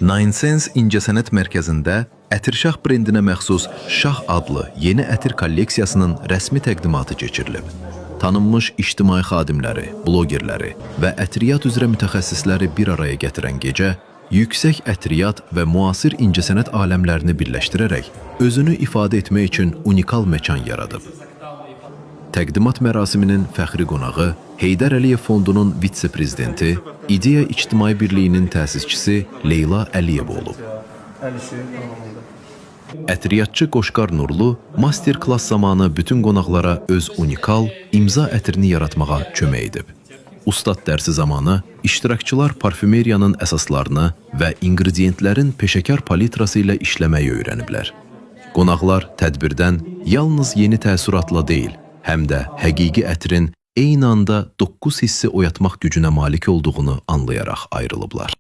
Nine Sense İncəsənət Mərkəzində Ətirşah brendinə məxsus Şah adlı yeni ətir kolleksiyasının rəsmi təqdimatı keçirilib. Tanınmış ictimai xadimləri, blogerləri və ətriyyat üzrə mütəxəssisləri bir araya gətirən gecə yüksək ətriyyat və müasir incəsənət aləmlərini birləşdirərək özünü ifadə etmək üçün unikal məkan yaradıb. Təqdimat mərasiminin fəxri qonağı Heydər Əliyev Fondunun vitse-prezidenti, İdeya İctimai Birliyinin təsisçisi Leyla Əliyeva olub. Əl işi anlamında. Ətriyyatçı Qoşqar Nurlu master-klass zamanı bütün qonaqlara öz unikal imza ətrini yaratmağa kömək edib. Ustad dərsi zamanı iştirakçılar parfümeriyanın əsaslarını və inqrediyentlərin peşəkar palitrası ilə işləməyi öyrəniblər. Qonaqlar tədbirdən yalnız yeni təəssüratla deyil, həm də həqiqi ətrin eyni anda 9 hissi oyatmaq gücünə malik olduğunu anlayaraq ayrılıblar.